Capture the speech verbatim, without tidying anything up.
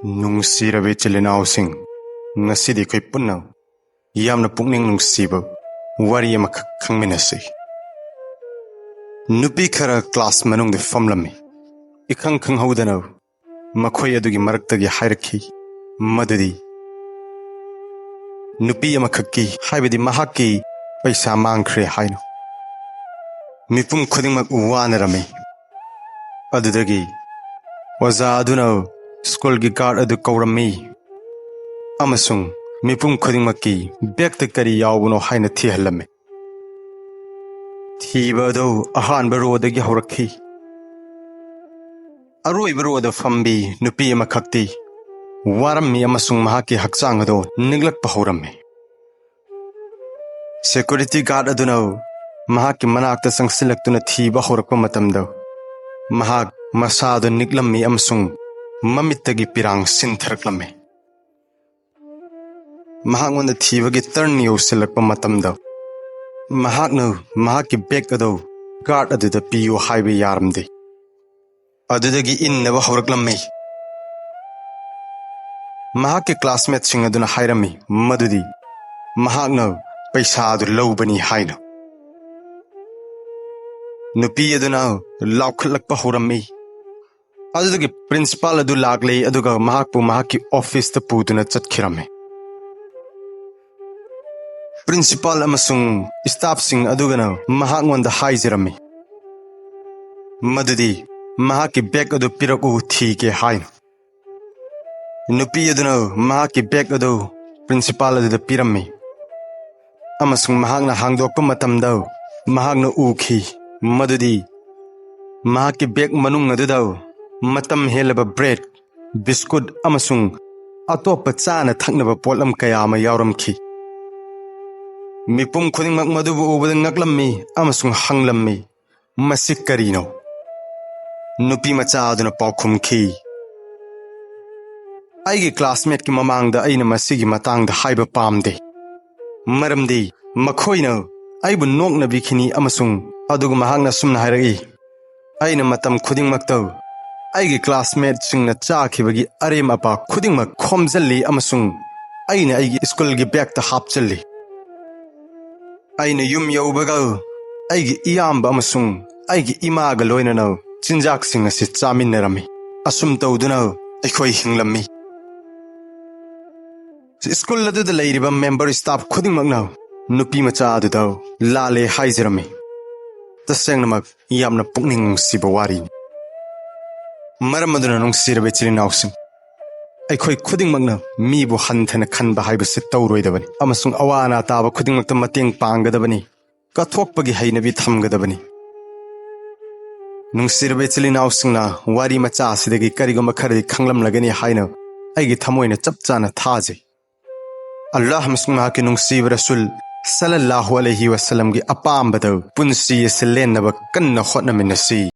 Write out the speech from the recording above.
ꯅꯨꯡꯁꯤꯔꯕ ꯏꯆꯤꯜ ꯏꯅꯥꯎꯁꯤꯡ, ꯉꯁꯤꯗꯤ ꯑꯩꯈꯣꯏ ꯄꯨꯟꯅ ꯌꯥꯝꯅ ꯄꯨꯛꯅꯤꯡ ꯅꯨꯡꯁꯤꯕ ꯋꯥꯔꯤ ꯑꯃꯈꯛ ꯈꯪꯃꯤꯟꯅꯁꯤ꯫ ꯅꯨꯄꯤ ꯈꯔ ꯀ꯭ꯂꯥꯁ ꯃꯅꯨꯡꯗ ꯐꯝꯂꯝꯃꯤ꯫ ꯏꯈꯪ ꯈꯪꯍꯧꯗꯅ ꯃꯈꯣꯏ ꯑꯗꯨꯒꯤ ꯃꯔꯛꯇꯒꯤ ꯍꯥꯏꯔꯛꯈꯤ ꯃꯗꯨꯗꯤ ꯅꯨꯄꯤ ꯑꯃꯈꯛꯀꯤ, ꯍꯥꯏꯕꯗꯤ ꯃꯍꯥꯛꯀꯤ ꯄꯩꯁꯥ ꯃꯥꯡꯈ꯭ꯔꯦ ꯍꯥꯏꯅ꯫ ꯃꯤꯄꯨꯝ ꯈꯨꯗꯤꯡꯃꯛ ꯋꯥꯅꯔꯝꯃꯤ꯫ ꯑꯗꯨꯗꯒꯤ ꯑꯣꯖꯥ ꯑꯗꯨꯅ ꯁ꯭ꯀꯨꯜꯒꯤ ꯒꯥꯔꯗ ꯑꯗꯨ ꯀꯧꯔꯝꯃꯤ ꯑꯃꯁꯨꯡ ꯃꯤꯄꯨꯝ ꯈꯨꯗꯤꯡꯃꯛꯀꯤ ꯕꯦꯒꯇ ꯀꯔꯤ ꯌꯥꯎꯕꯅꯣ ꯍꯥꯏꯅ ꯊꯤꯍꯜꯂꯝꯃꯤ꯫ ꯊꯤꯕ ꯑꯗꯨ ꯑꯍꯥꯟꯕ ꯔꯣꯗꯒꯤ ꯍꯧꯔꯛꯈꯤ꯫ ꯑꯔꯣꯏꯕ ꯔꯣꯗ ꯐꯝꯕꯤ ꯅꯨꯄꯤ ꯑꯃꯈꯛꯇꯤ ꯋꯥꯔꯝꯃꯤ ꯑꯃꯁꯨꯡ ꯃꯍꯥꯛꯀꯤ ꯍꯛꯆꯥꯡ ꯑꯗꯨ ꯅꯤꯛꯂꯛꯄ ꯍꯧꯔꯝꯃꯤ꯫ ꯁꯦꯀ꯭ꯌꯨꯔꯤꯇꯤ ꯒꯥꯔꯗ ꯑꯗꯨꯅ ꯃꯍꯥꯛꯀꯤ ꯃꯅꯥꯛꯇ ꯆꯪꯁꯤꯜꯂꯛꯇꯨꯅ ꯊꯤꯕ ꯍꯧꯔꯛꯄ ꯃꯇꯝꯗ, ꯃꯍꯥꯛ ꯃꯁꯥꯗꯨ ꯅꯤꯛꯂꯝꯃꯤ ꯑꯃꯁꯨꯡ ꯃꯃꯤꯠꯇꯒꯤ ꯄꯤꯔꯥꯡ ꯁꯤꯟꯊꯔꯛꯂꯝꯃꯤ꯫ ꯃꯍꯥꯛꯉꯣꯟꯗ ꯊꯤꯕꯒꯤ ꯇꯔꯟ ꯌꯧꯁꯤꯜꯂꯛꯄ ꯃꯇꯝꯗ, ꯃꯍꯥꯛꯅ ꯃꯍꯥꯛꯀꯤ ꯕꯦꯒ ꯑꯗꯨ ꯒꯥꯔꯗ ꯑꯗꯨꯗ ꯄꯤꯌꯨ ꯍꯥꯏꯕ ꯌꯥꯔꯝꯗꯦ꯫ ꯑꯗꯨꯗꯒꯤ ꯏꯟꯅꯕ ꯍꯧꯔꯛꯂꯝꯃꯤ꯫ ꯃꯍꯥꯛꯀꯤ ꯀ꯭ꯂꯥꯁꯃꯦꯠꯁꯤꯡ ꯑꯗꯨꯅ ꯍꯥꯏꯔꯝꯃꯤ ꯃꯗꯨꯗꯤ ꯃꯍꯥꯛꯅ ꯄꯩꯁꯥ ꯑꯗꯨ ꯂꯧꯕꯅꯤ ꯍꯥꯏꯅ꯫ ꯅꯨꯄꯤ ꯑꯗꯨꯅ ꯂꯥꯎꯈꯠꯂꯛꯄ ꯍꯧꯔꯝꯃꯤ꯫ ꯑꯗꯨꯗꯒꯤ ꯄ꯭ꯔꯤꯟꯁꯤꯄꯥꯜ ꯑꯗꯨ ꯂꯥꯛꯂꯦ, ꯑꯗꯨꯒ ꯃꯍꯥꯛꯄꯨ ꯃꯍꯥꯛꯀꯤ ꯑꯣꯐꯤꯁꯇ ꯄꯨꯗꯨꯅ ꯆꯠꯈꯤꯔꯝꯃꯤ꯫ ꯄ꯭ꯔꯤꯟꯁꯤꯄꯥꯜ ꯑꯃꯁꯨꯡ ꯁ꯭ꯇꯥꯐꯁꯤꯡ ꯑꯗꯨꯒꯅ ꯃꯍꯥꯛꯉꯣꯟꯗ ꯍꯥꯏꯖꯔꯝꯃꯤ ꯃꯗꯨꯗꯤ ꯃꯍꯥꯛꯀꯤ ꯕꯦꯒ ꯑꯗꯨ ꯄꯤꯔꯛꯎ, ꯊꯤꯒꯦ ꯍꯥꯏꯅ꯫ ꯅꯨꯄꯤ ꯑꯗꯨꯅ ꯃꯍꯥꯛꯀꯤ ꯕꯦꯒ ꯑꯗꯨ ꯄ꯭ꯔꯤꯟꯁꯤꯄꯥꯜ ꯑꯗꯨꯗ ꯄꯤꯔꯝꯃꯤ ꯑꯃꯁꯨꯡ ꯃꯍꯥꯛꯅ ꯍꯥꯡꯗꯣꯛꯄ ꯃꯇꯝꯗ ꯃꯍꯥꯛꯅ ꯎꯈꯤ ꯃꯗꯨꯗꯤ ꯃꯍꯥꯛꯀꯤ ꯕꯦꯒ ꯃꯅꯨꯡ ꯑꯗꯨꯗ ꯃꯇꯝ ꯍꯦꯜꯂꯕ ꯕ꯭ꯔꯦꯗ, ꯕꯤꯁꯀꯨꯠ ꯑꯃꯁꯨꯡ ꯑꯇꯣꯞꯄ ꯆꯥꯅ ꯊꯛꯅꯕ ꯄꯣꯠꯂꯝ ꯀꯌꯥ ꯑꯃ ꯌꯥꯎꯔꯝꯈꯤ꯫ ꯃꯤꯄꯨꯝ ꯈꯨꯗꯤꯡꯃꯛ ꯃꯗꯨꯕꯨ ꯎꯕꯗ ꯉꯛꯂꯝꯃꯤ ꯑꯃꯁꯨꯡ ꯍꯪꯂꯝꯃꯤ, "ꯃꯁꯤ ꯀꯔꯤꯅꯣ?" ꯅꯨꯄꯤ ꯃꯆꯥ ꯑꯗꯨꯅ ꯄꯥꯎꯈꯨꯝꯈꯤ, "ꯑꯩꯒꯤ ꯀ꯭ꯂꯥꯁꯃꯦꯠꯀꯤ ꯃꯃꯥꯡꯗ ꯑꯩꯅ ꯃꯁꯤꯒꯤ ꯃꯇꯥꯡꯗ ꯍꯥꯏꯕ ꯄꯥꯝꯗꯦ, ꯃꯔꯝꯗꯤ ꯃꯈꯣꯏꯅ ꯑꯩꯕꯨ ꯅꯣꯛꯅꯕꯤꯈꯤꯅꯤ ꯑꯃꯁꯨꯡ," ꯑꯗꯨꯒ ꯃꯍꯥꯛꯅ ꯑꯁꯨꯝꯅ ꯍꯥꯏꯔꯛꯏ, "ꯑꯩꯅ ꯃꯇꯝ ꯈꯨꯗꯤꯡꯃꯛꯇ ꯑꯩꯒꯤ ꯀ꯭ꯂꯥꯁꯃꯦꯠꯁꯤꯡꯅ ꯆꯥꯈꯤꯕꯒꯤ ꯑꯔꯦꯝ ꯑꯄꯥ ꯈꯨꯗꯤꯡꯃꯛ ꯈꯣꯝꯖꯤꯜꯂꯤ ꯑꯃꯁꯨꯡ ꯑꯩꯅ ꯑꯩꯒꯤ ꯁ꯭ꯀꯨꯜꯒꯤ ꯕꯦꯒꯇ ꯍꯥꯞꯆꯤꯜꯂꯤ꯫ ꯑꯩꯅ ꯌꯨꯝ ꯌꯧꯕꯒ ꯑꯩꯒꯤ ꯏꯌꯥꯝꯕ ꯑꯃꯁꯨꯡ ꯑꯩꯒꯤ ꯏꯃꯥꯒ ꯂꯣꯏꯅꯅ ꯆꯤꯟꯖꯥꯛꯁꯤꯡ ꯑꯁꯤ ꯆꯥꯃꯤꯟꯅꯔꯝꯃꯤ꯫ ꯑꯁꯨꯝ ꯇꯧꯗꯨꯅ ꯑꯩꯈꯣꯏ ꯍꯤꯡꯂꯝꯃꯤ꯫ ꯁ꯭ꯀꯨꯜ ꯑꯗꯨꯗ ꯂꯩꯔꯤꯕ ꯃꯦꯝꯕꯔ ꯁ꯭ꯇꯥꯐ ꯈꯨꯗꯤꯡꯃꯛꯅ ꯅꯨꯄꯤ ꯃꯆꯥ ꯑꯗꯨꯗ ꯂꯥꯜꯂꯦ ꯍꯥꯏꯖꯔꯝꯃꯤ꯫ ꯇꯁꯦꯡꯅꯃꯛ ꯌꯥꯝꯅ ꯄꯨꯛꯅꯤꯡ ꯅꯨꯡꯁꯤꯕ ꯋꯥꯔꯤꯅꯤ꯫ ꯃꯔꯝ ꯑꯗꯨꯅ ꯅꯨꯡꯁꯤꯔꯕ ꯏꯆꯤꯜ ꯏꯅꯥꯎꯁꯤꯡ, ꯑꯩꯈꯣꯏ ꯈꯨꯗꯤꯡꯃꯛꯅ ꯃꯤꯕꯨ ꯍꯟꯊꯅ ꯈꯟꯕ ꯍꯥꯏꯕꯁꯤ ꯇꯧꯔꯣꯏꯗꯕꯅꯤ ꯑꯃꯁꯨꯡ ꯑꯋꯥ ꯑꯅꯥ ꯇꯥꯕ ꯈꯨꯗꯤꯡꯃꯛꯇ ꯃꯇꯦꯡ ꯄꯥꯡꯒꯗꯕꯅꯤ꯫ ꯀꯠꯊꯣꯛꯄꯒꯤ ꯍꯩꯅꯕꯤ ꯊꯝꯒꯗꯕꯅꯤ꯫ ꯅꯨꯡꯁꯤꯔꯕ ꯏꯆꯤꯜ ꯏꯅꯥꯎꯁꯤꯡꯅ ꯋꯥꯔꯤ ꯃꯆꯥ ꯑꯁꯤꯗꯒꯤ ꯀꯔꯤꯒꯨꯝꯕ ꯈꯔꯗꯤ ꯈꯪꯂꯝꯂꯒꯅꯤ ꯍꯥꯏꯅ ꯑꯩꯒꯤ ꯊꯃꯣꯏꯅ ꯆꯞ ꯆꯥꯅ ꯊꯥꯖꯩ꯫ ꯑꯜꯂꯥꯍ ꯑꯃꯁꯨꯡ ꯃꯍꯥꯛꯀꯤ ꯅꯨꯡꯁꯤꯕ ꯔꯁꯨꯜ ꯁꯜꯂꯜꯂꯥꯍꯨ ꯑꯂꯩꯍꯤ ꯋꯁꯜꯂꯝꯒꯤ ꯑꯄꯥꯝꯕꯗ ꯄꯨꯟꯁꯤ ꯑꯁꯤ ꯂꯦꯟꯅꯕ ꯀꯟꯅ ꯍꯣꯠꯅꯃꯤꯟꯅꯁꯤ꯫